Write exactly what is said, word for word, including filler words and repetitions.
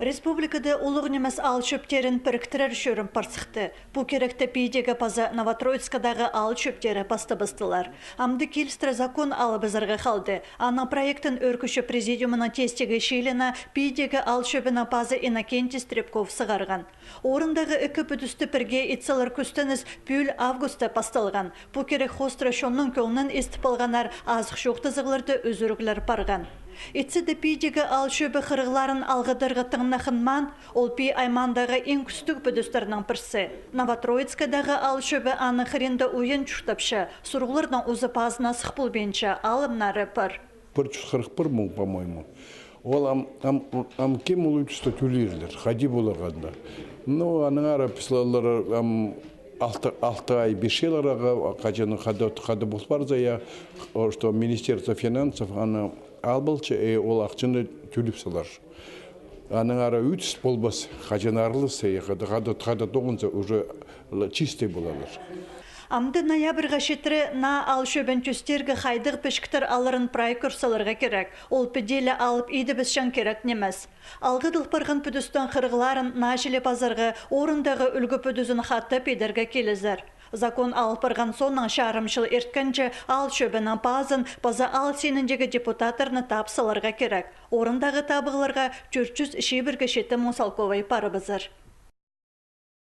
Республикада улуғ нимес аал чӧптерін піріктірер чӧрім пар сыхты. Пу киректі Пидегі паза Новотроицкадағы аал чӧптері пастабыстылар. Амды килістіре закон алыбызарға халды. Аның проектін ӧӧркічі президиумның тестігі чыылыны Пидегі аал чӧбінің пазы Иннокентий Стрепков сығарған. Орындағы ікі пӱдісті пірге итселер, кӱстеніс пӱӱл августта пасталған. Пу кирек хоостыра чонның кӧңнін истіп алғаннар, азых-чоохтазығларда ӱзӱріглер парған. Итсе дее Пидегі аал чӧбі хырығларын алғыдарға тың на хынмаан, ол Пии аймағындағы иң кӱстіг пӱдістернің пірсі. Новотроицкадағы аал чӧбі аның хыринда уйан чуртапча, сурығларның узы пазына сых полбинча, алымнары пар. Пір чӱс хырых пір муң, по-моему. Ол ам, ам, ам кем ол ӱчӱсті тӧлирлер, хайди поларға анда. Ну, аннаңар піс олар ам алты, алты ай пирчелер ағаа, хаҷан хада, хада пол парза, я, о, что Министерство финансов аны алып алча, э, ол ахчаны тӧлеп салар. Аннаңар ӱдіс полбас, хаҷан арылыс, э, хада, хада, хада тоғынза, уже чистый полалар. Амды ноябрьға читіре наа аал чӧбін тӧстирге хайдағ пічіктер аларын прай кӧр саларға кирек. Ол піди ле алып идібісчең кирек нимес. Алғыдыл парған пӱдістің хырығларын наа чіли пазарға, орындағы ӱлгӱ пӱдізін хатап идерге килізер. Закон алып парған соонаң чарым чыл ирткенҷе аал чӧбінің пазын паза аал синіндегі депутаттарны таап саларға кирек. Орындағы табығларға тӧрт чӱс чибіргі читі муң салковай парыбызар.